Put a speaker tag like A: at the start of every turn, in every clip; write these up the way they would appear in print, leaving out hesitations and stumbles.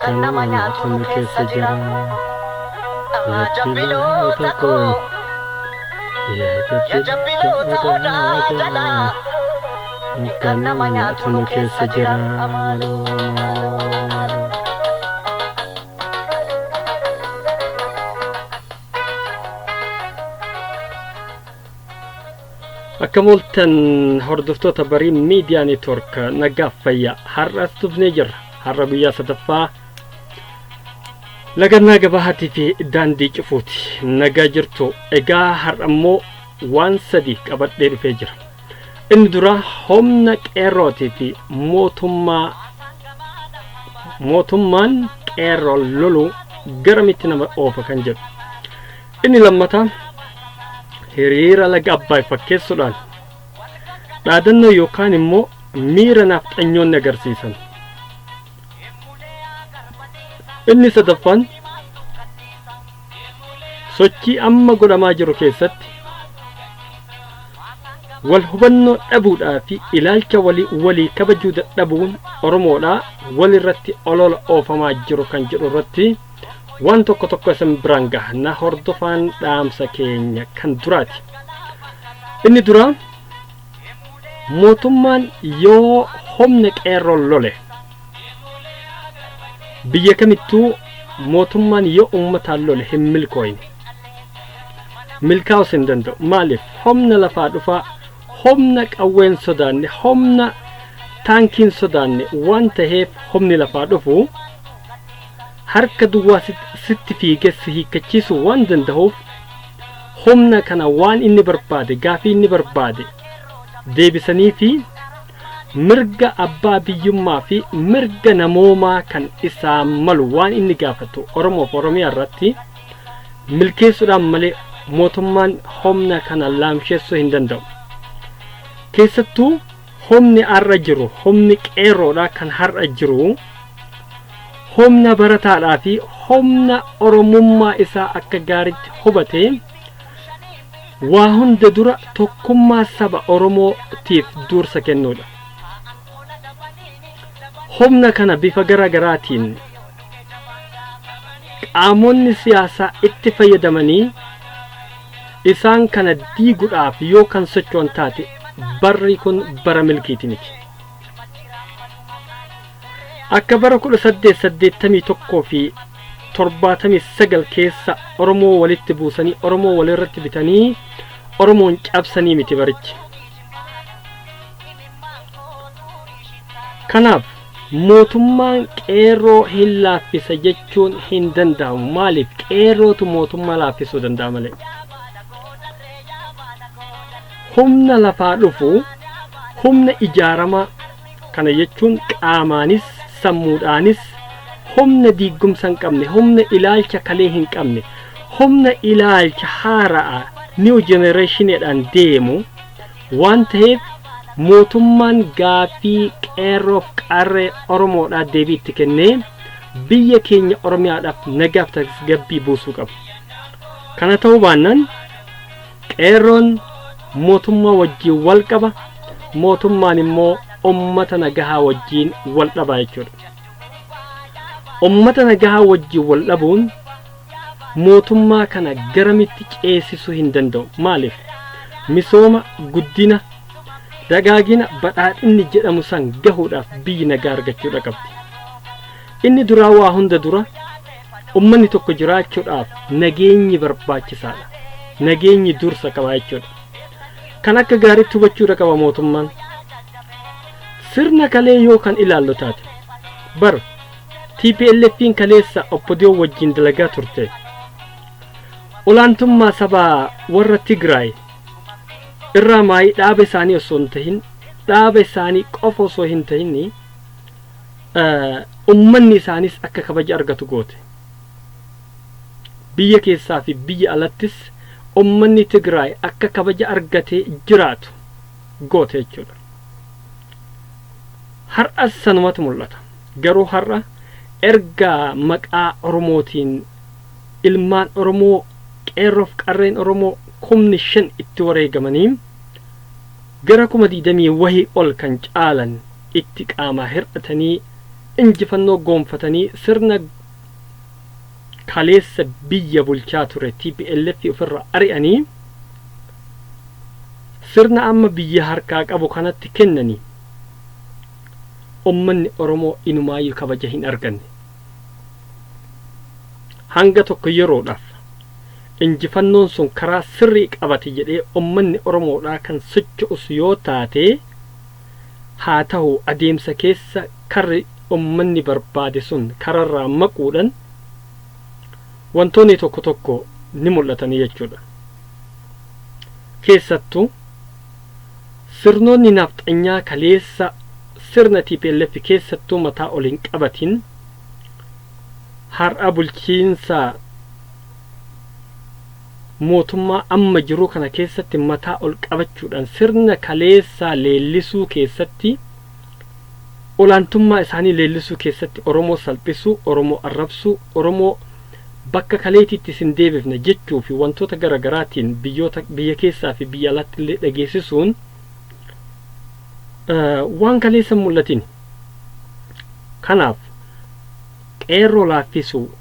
A: Kan nama nyaatu nu keessa jira. Yaa jabbiloota koo. Yaa jabbiloota odaa jalaa. Kan nama nyaatu nu keessa jira. Maaloo maaloo maaloo.
B: Akka mooltan hordoftoota Barii Miidiyaa Neetwork, nagaaf fayyaa. Har'as dhufnee jirra. Har'a guyyaa sadaffaa lagannaa gabaatii fi daandii cufuuti. Nagaa jirtu. Egaa har'a immoo waan sadi qabadhee dhufee jira. Inni dura humna qeerrootii fi mootummaa, mootummaan qeerroo loluu garamitti nama oofa kan jedhu. Inni lammataa hiriira laga Abbaay fakkeessuudhaan dhaadannoo yookaan immoo miira naafxanyoonni agarsiisan. Inni sadaffaan sochii amma godhamaa jiru keessatti wal hubannoo dhabuudhaa fi ilaalcha walii walii kabajuu dadhabuun Oromoodhaa wal irratti olola oofamaa jiru kan jedhu irratti waan tokko tokko isin biraan gaha. Na hordofaan dhaamsa keenya kan duraati. Inni duraa, mootummaan yoo humna qeerroon lole, biyya kamittuu mootummaan yoo uummataan lole hin milkooyne, milkaa'us hin danda'u. Maaliif? Humna lafaa dhufaa, humna qawween sodaanne, humna taankiin sodaanne waan ta'eef, humni lafaa dhufu harka duwwaa sitti fiigee si hiikkachiisuu waan danda'uuf, humna kana waan inni barbaade, gaafii inni barbaade deebisanii fi mirga abbaa biyyummaa fi mirga namoomaa kan isaa malu waan inni gaafatu Oromoof Oromiyaa irratti milkeessuudhaan malee mootummaan humna kana laamsheessuu hin danda'u. Keessattuu humni har'a jiru, humni qeerroodha kan har'a jiru, humna barataadhaa fi humna Oromummaa isaa akka gaariitti hubate, waa hunda dura tokkummaa saba Oromootiif dursa kennuudha. Humna kana bifa gara garaatiin qaamonni siyaasaa itti fayyadamanii isaan kana diiguudhaaf yoo kan socho'an taate, barri kun bara milkiiti miti. Akka bara 1881 fi 79 keessa Oromoo walitti buusanii, Oromoo walirratti bitanii, Oromoon cabsanii miti barichi. Kanaaf mootummaan qeerroo hin laaffisa jechuun hin danda'amu. Maaliif? Qeerrootu mootummaa laaffisuu danda'a malee. Humna lafaa dhufu, humna ijaaramaa kana jechuun qaamaanis sammuudhaanis humna diiggumsa hin qabne, humna ilaalcha kalee hin qabne, humna ilaalcha haara'a new generationidhaan deemu waan ta'eef, mootummaan gaaffii qeerroof qarree Oromoodhaa deebii itti kennee biyya keenya Oromiyaadhaaf nagaaf tasgabbii buusuu qaba. Kana ta'uu baannaan qeerroon mootummaa wajjiin wal qaba, mootummaan immoo ummata nagahaa wajjiin wal dhaba jechuudha. Ummata nagahaa wajjiin wal dhabuun mootummaa kana garamitti ceesisuu hin danda'u. Maaliif? Misooma, guddina, dagaagina, badhaadhinni jedhamu san gahuudhaaf biyyi nagaa argachuudha qabdi. Inni duraa, waa hunda dura, ummanni tokko jiraachuudhaaf nageenyi barbaachisaadha. Nageenyi dursa qaba jechuudha. Kan akka gaariitti hubachuudha qaba mootummaan. Sirna kalee yoo kan ilaallu taate, bar TPLF'n kaleessa OPDO wajjin dalagaa turte. Olaantummaa sabaa warra Tigraay irraa maayii dhaaba isaanii osoo hin tahin, dhaaba isaanii qofa osoo hin tahin, ummanni isaanis akka kabaja argatu goote. Biyya keessaa fi biyya alattis ummanni Tigraay akka kabaja argatee jiraatu goote jechuudha. Har'as sanumatu mul'ata. Garuu har'a erga maqaa Oromootiin ilmaan Oromoo, qeerroof qarreen Oromoo 5,000 itti wareegamanii, gara 20,000 wahii ol kan caalan itti qaamaa hir'atanii Injifannoo goonfatanii sirna kaleessa biyya bulchaa ture TPLF ofirra ari'anii sirna amma biyya harkaa qabu kanatti kennanii, ummanni Oromoo inumaayyuu kabaja hin arganne. Hanga tokko yeroodhaaf injifannoon sun karaa sirrii qabate jedhee ummanni Oromoodhaa kan socho'us yoo taate, haa ta'u, adeemsa keessa karri ummanni barbaade sun kararraa maquudhaan wantoonni tokko tokko ni mul'atanii jechuudha. Keessattuu sirnoonni nafxanyaa kaleessa sirna TPLF keessattuu mataa ol hin qabatin har'a bulchiinsa mootummaa amma jiru kana keessatti mataa ol qabachuudhaan sirna kaleessaa leellisuu keessatti, olaantummaa isaanii leellisuu keessatti, Oromoo salphisuu, Oromoo arrabsuu, Oromoo bakka kaleetitti isin deebifne jechuu fi wantoota gara garaatiin biyyoota biyya keessaa fi biyya alaatti illee dhageessisuun waan kaleessa mul'atin. Kanaaf qeerroo laaffisuu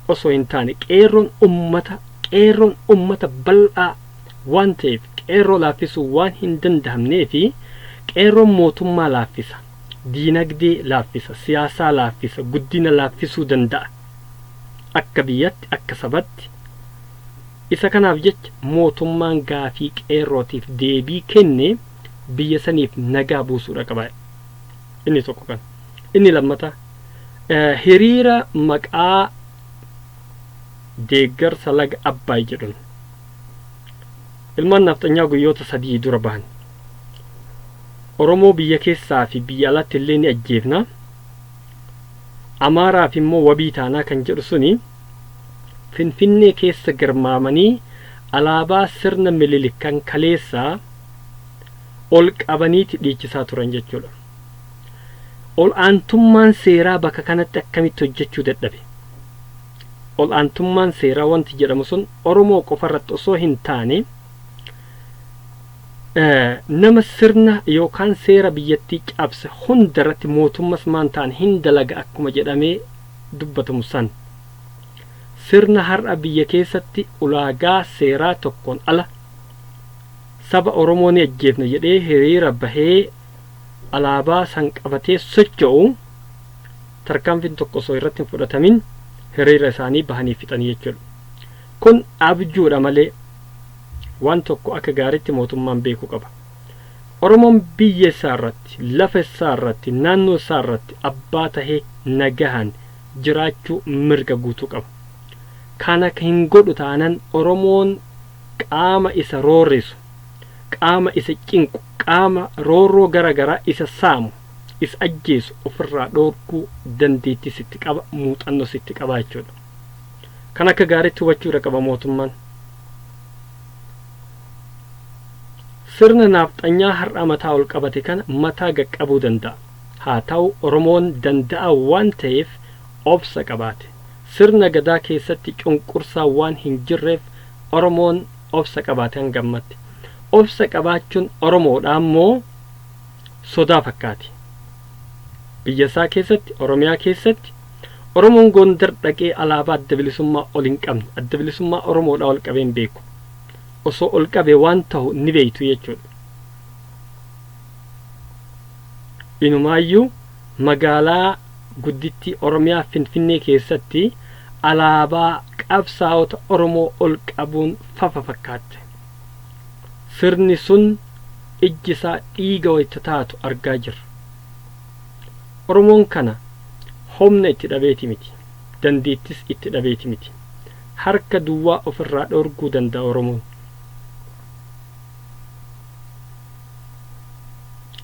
B: osoo hin taane, qeerroon ummata bal'aa waan ta'eef qeerroo laaffisuu waan hin danda'amnee fi qeerroon mootummaa laaffisa, diinagdee laaffisa, siyaasaa laaffisa, guddina laaffisuu danda'a akka biyyatti, akka sabatti. Isa kanaaf jecha mootummaan gaafii qeerrootiif deebii kenne biyya saniif nagaa buusuudha qaba. Inni tokko kan inni lammata, hiriira maqaa deeggarsa laga Abbaay jedhuun ilmaan nafxanyaa guyyoota 3 dura bahan, Oromoo biyya keessaa fi biyya alatti illee ni ajjeefna, Amaaraaf immoo wabii taanaa kan jedhu suni, Finfinnee keessa garmaamanii alaabaa sirna Minilik kan kaleessaa ol qabaniiti dhiichisaa turan jechuudha. Ol aantummaan seeraa bakka kanatti akkamitti hojjechuu dadhabe? Ol aantummaan seeraa wanti jedhamu sun Oromoo qofarratti osoo hin taane, nama sirna yookaan seera biyyattii cabse hundarratti mootummas maan ta'an hin dalaga akkuma jedhamee dubbatamu san. Sirna har'a biyya keessatti ulaagaa seeraa tokkoon ala saba Oromoo ni ajjeefna jedhee hiriira bahee alaabaa san qabatee socho'u, tarkaanfiin tokko osoo irratti hin fudhatamin hiriira isaanii bahanii fixanii jechuudha. Kun abjuudha malee waan tokko akka gaariitti mootummaan beekuu qaba. Oromoon biyya isaa irratti, lafa isaa irratti, naannoo isaa irratti abbaa tahee nagahan jiraachuu mirga guutuu qaba. Kana hin godhu taanan Oromoon qaama isa roorrisu, qaama isa cinqu, qaama roorroo gara garaa isa saamu, isa ajjeesu ofirraa dhoorkuu dandeettii sitti qaba, muuxannoo sitti qaba jechuudha. Kan akka gaariitti hubachuudha qaba mootummaan. Sirna naafxanyaa har'a mataa ol qabate kana mataa gaqqabuu danda'a. Haa ta'u, Oromoon danda'a waan ta'eef obsa qabaate. Sirna gadaa keessatti cunqursaa waan hin jirreef Oromoon obsa qabaate hanga ammatti. Obsa qabaachuun Oromoodha immoo sodaa fakkaati. Biyya isaa keessatti, Oromiyaa keessatti, Oromoon Gondar dhaqee alaabaa Adda Bilisummaa ol hin qabne, Adda Bilisummaa Oromoodhaa ol qabee hin beeku. Osoo ol qabe waan ta'u ni beektu jechuudha. Inumaayyuu magaalaa guddittii Oromiyaa Finfinnee keessatti alaabaa qabsaa'ota Oromoo ol qabuun fafa fakkaatte. Sirni sun ijji isaa dhiiga wayita taatu argaa jirra. Oromoon kana humna itti dhabeeti miti. Dandeettis itti dhabeeti miti. Harka duwwaa ofirraa dhorguu danda'a Oromoon.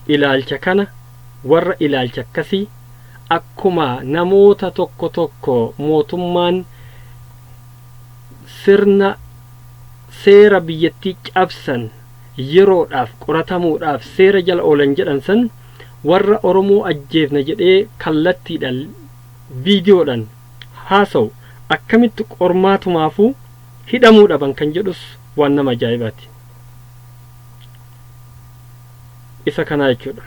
B: Ilaalcha kana warra ilaalcha akkasii akkuma namoota tokko tokko mootummaan sirna seera biyyattii cabsan yeroodhaaf qoratamuudhaaf seera jala oolan jedhan san, warra Oromoo ajjeefna jedhee kallattiidhaan viidiyoodhaan haasa'u akkamitti qormaatumaafuu hidhamuu dhaban kan jedhus waan nama ajaa'ibaati. Isa kanaa jechuudha.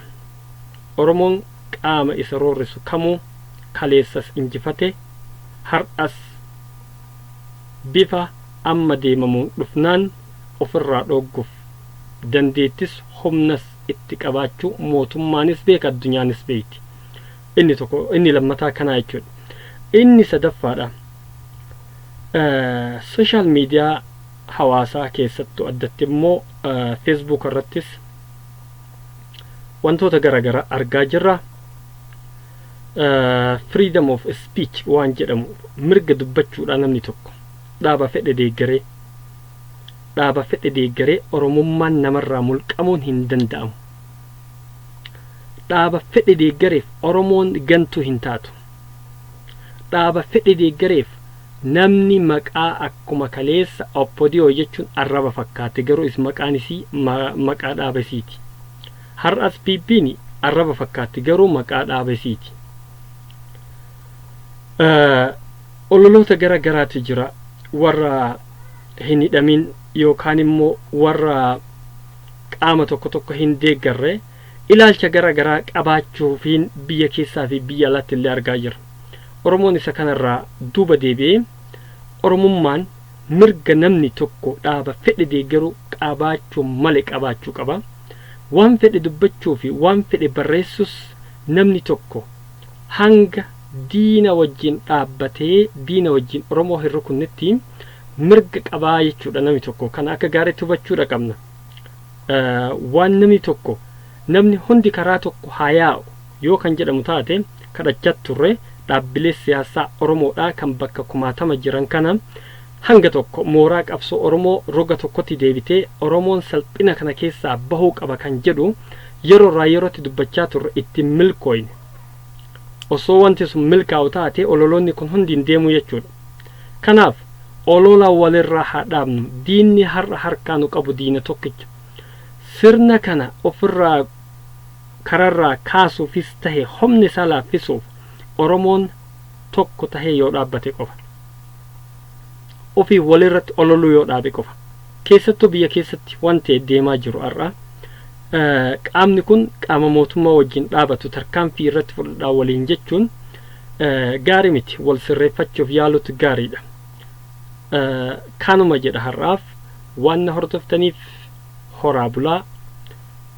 B: Oromoon qaama isa roorrisu kamuu Kaleessas injifate, har'as bifa amma deemamuun dhufnaan ofirraa dhoogguuf dandeettis humnas itti qabaachuu mootummaanis beeka, addunyaanis beekti. Inni tokko, inni lammataa kanaa jechuudha. Inni sadaffaadha. Social media hawaasaa keessattuu, addatti immoo Facebook irrattis wantoota garaagaraa argaa jirra. Freedom of speech waan jedhamu, mirga dubbachuudha. Namni tokko dhaaba fedhe deeggaree, dhaaba fedhe deeggaree, Oromummaan namarraa mulqamuun hin danda'amu. Dhaaba fedhe deeggareef Oromoon gantuu hin taatu. Dhaaba fedhe deeggareef namni maqaa akkuma kaleessa OPDO jechuun arraba fakkaate, garuu is maqaan isii maqaa dhaaba isiiti. Har'as PP'n arraba fakkaatti, garuu maqaa dhaaba isiiti. Ololoota gara garaatu jira. Warra hin hidhamin yookaan immoo warra qaama tokko tokko hin deeggarre ilaalcha gara garaa qabaachuufiin biyya keessaa fi biyya alaatti illee argaa jira. Oromoon isa kanarraa duuba deebi'ee, Oromummaan mirga namni tokko dhaaba fedhe deeggaruu qabaachuu malee qabaachuu qaba. Waan fedhe dubbachuu fi waan fedhe barreessus namni tokko hanga diina wajjin dhaabbatee diina wajjin Oromoo hin rukunnetti mirga qabaa jechuudha namni tokko. Kana akka gaariitti hubachuudha qabna. Waan namni tokko, namni hundi karaa tokko haa yaa'u yoo kan jedhamu taate, kadhachaa turre dhaabbilee siyaasaa Oromoodhaa kan bakka kumaatama jiran kana hanga tokko mooraa qabsoo Oromoo roga tokkotti deebitee Oromoon salphina kana keessaa bahuu qaba kan jedhu yeroo irraa yerootti dubbachaa turre, ittiin milkooyne. Osoo wanti sun milkaa'u taate, ololoonni kun hundi hin deemu jechuudha. Kanaaf olola walirraa haa dhaabnu. Diinni har'a harkaa nu qabu diina tokkicha. Sirna kana ofirraa kararraa kaasuufis tahe humni isaa laaffisuuf Oromoon tokko tahee yoo dhaabbate qofa. Ofii walirratti ololuu yoo dhaabe qofa. Keessattuu biyya keessatti wanti deemaa jiru har'a, qaamni kun qaama mootummaa wajjin dhaabatu tarkaanfii irratti fudhadhaa waliin jechuun gaarii miti. Wal sirreeffachuuf yaalutu gaariidha. Kanuma jedha har'aaf. Waan na hordoftaniif horaa bulaa.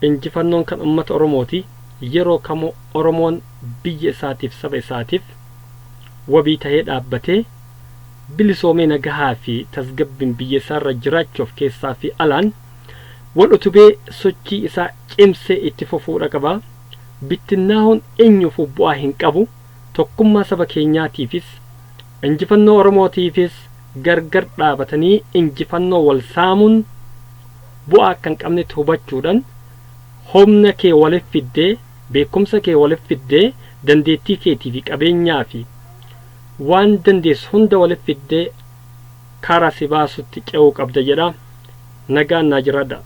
B: Injifannoon kan ummata Oromooti. Yeroo kamuu Oromoon biyya isaatiif, saba isaatiif wabii tahee dhaabbatee, bilisoomee, nagahaa fi tasgabbiin biyya isaarra jiraachuuf keessaa fi alaan wal utubee sochii isaa cimsee itti fufuudha qaba. Bittinnaahuun eenyuufuu bu'aa hin qabu. Tokkummaa saba keenyaatiifis, injifannoo Oromootiifis gargar dhaabatanii injifannoo wal saamuun bu'aa akka hin qabnetti hubachuudhaan, humna kee waliif fiddee, beekumsa kee waliif fiddee, dandeettii keetii fi qabeenyaa fi waan dandeessu hunda waliif fiddee karaa si baasutti ce'uu qabda jedha. Nagaan naa jiraadha.